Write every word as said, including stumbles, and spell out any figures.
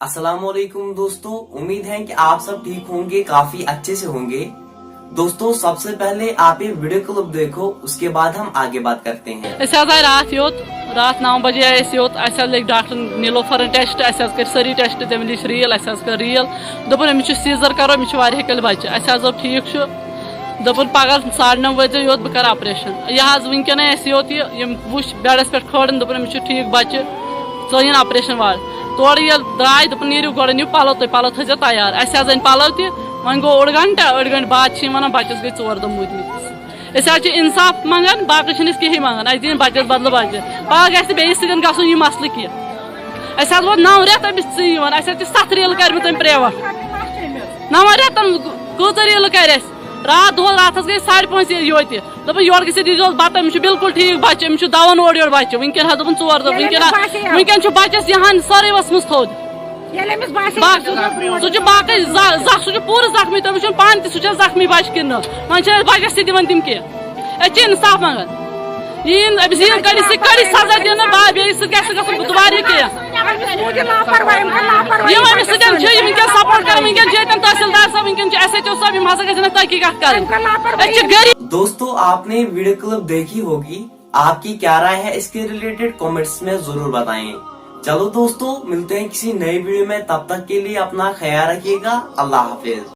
السلام علیکم دوستو، امید ہے کہ آپ سب ٹھیک ہوں گے، کافی اچھے سے ہوں گے۔ دوستو، سب سے پہلے آپ یہ ویڈیو کلپ دیکھو، اس کے بعد ہم آگے بات کرتے ہیں۔ أسۍ حظ آے راتھ یوٚت، راتھ نَو بجے آے أسۍ یوٚت۔ اَسہِ حظ لٔگۍ ڈاکٹرن نیٖلوفرن ٹیسٹ، اَسہِ حظ کٔرۍ سٲری ٹیسٹ، تٔمۍ لیٖچھ ریٖل، اَسہِ حظ کٔر ریٖل۔ دوٚپُن أمِس چھُ سیٖزر کَرُن، أمِس چھِ واریاہ کٲلۍ بَچہِ۔ اَسہِ حظ دوٚپ ٹھیٖک چھُ، دوٚپُن پگاہ ساڑٕ نَو وٲتۍزیو یوٚت، بہٕ کَرٕ آپریشن۔ یہِ حظ وٕنکیٚنَے اَسہِ یوٚت یہِ، یِم وٕچھ بیڈَس پٮ۪ٹھ کھٲڑٕن، دوٚپُن أمِس چھُ ٹھیٖک بَچہِ، ژٕ یِن آپریشن وارڈ۔ تورٕ ییٚلہِ درٛاے، دوٚپُن نیٖرِو گۄڈٕ أنِو پَلو تُہۍ، پَلو تھٲیزیو تیار۔ اَسہِ حظ أنۍ پَلو تہِ، وۄنۍ گوٚو اوٚڑ گھنٹہ، أڑۍ گھنٹہٕ بعد چھِ یِم وَنان بَچَس گٔے ژور دۄہ موٗدمٕتِس۔ أسۍ حظ چھِ اِنصاف منٛگان، باقٕے چھِنہٕ أسۍ کِہیٖنۍ منٛگان، اَسہِ دِیِن بَچَس بدلہٕ بَچہِ۔ پَگاہ گژھِ نہٕ بیٚیِس سۭتۍ گژھُن یہِ مسلہٕ کینٛہہ۔ اَسہِ حظ ووت نَو رٮ۪تھ أمِس ژٕے یِوان، اَسہِ حظ چھِ سَتھ ریٖلہٕ کَرِمَژٕ أمۍ پرٛیوَٹ۔ نَوَن رٮ۪تَن کۭژاہ ریٖلہٕ کَرِ اَسہِ؟ راتھ دۄہَس، راتھَس گٔے ساڑِ پانٛژِ یوتہِ۔ دوٚپُن یورٕ گٔژھِتھ دیٖزیوس بَتہٕ، أمِس چھُ بِلکُل ٹھیٖک بَچہِ، أمِس چھُ دَوَن اورٕ یورٕ بَچہِ۔ وٕنکٮ۪ن حظ دوٚپُن ژور دۄہ، وٕنکٮ۪ن حظ، وٕنکٮ۪ن چھُ بَچَس یِہَن سٲرٕے ؤژھمٕژ تھوٚد۔ ییٚلہِ أمِس باسہِ باقٕے سُہ چھُ باقٕے زَ- زَخ، سُہ چھُ پوٗرٕ زخمی، تٔمِس چھُنہٕ پانہٕ تہِ، سُہ چھُ زخمی بَچہِ کِنہٕ نہٕ؟ وۄنۍ چھِ أسۍ بَچَس تہِ دِوان تِم کینٛہہ۔ أسۍ چھِ اِنصاف منٛگان۔ یہِ یِن أمِس یِن کٔڑِتھ سۭتۍ کٔڑِتھ سزا دِنہٕ، با بیٚیہِ سۭتۍ گژھِ نہٕ گژھُن بہٕ دُبارٕ یہِ کینٛہہ۔ أمِس موٗجوٗب لاپرواہی، أمۍ کٔر لاپرواہی۔ یِم أمِس سۭتۍ چھِ، یِم وٕنکٮ۪ن سپورٹ کَران، وٕنکٮ۪ن چھِ ییٚتٮ۪ن تحصیٖلدار صٲب، وٕنکٮ۪ن چھِ ایس ایچ او صٲب، یِم ہسا گژھن اَتھ تحقیقات کَرٕنۍ۔ أمۍ کٔر لاپرواہی۔ أسۍ چھِ غریٖب۔ دوستو، آپ نے ویڈیو کلپ دیکھی ہوگی، آپ کی کیا رائے ہے اس کے ریلیٹڈ؟ کمنٹس میں ضرور بتائیں۔ چلو دوستو، ملتے ہیں کسی نئے ویڈیو میں، تب تک کے لیے اپنا خیال رکھیے گا، اللہ حافظ۔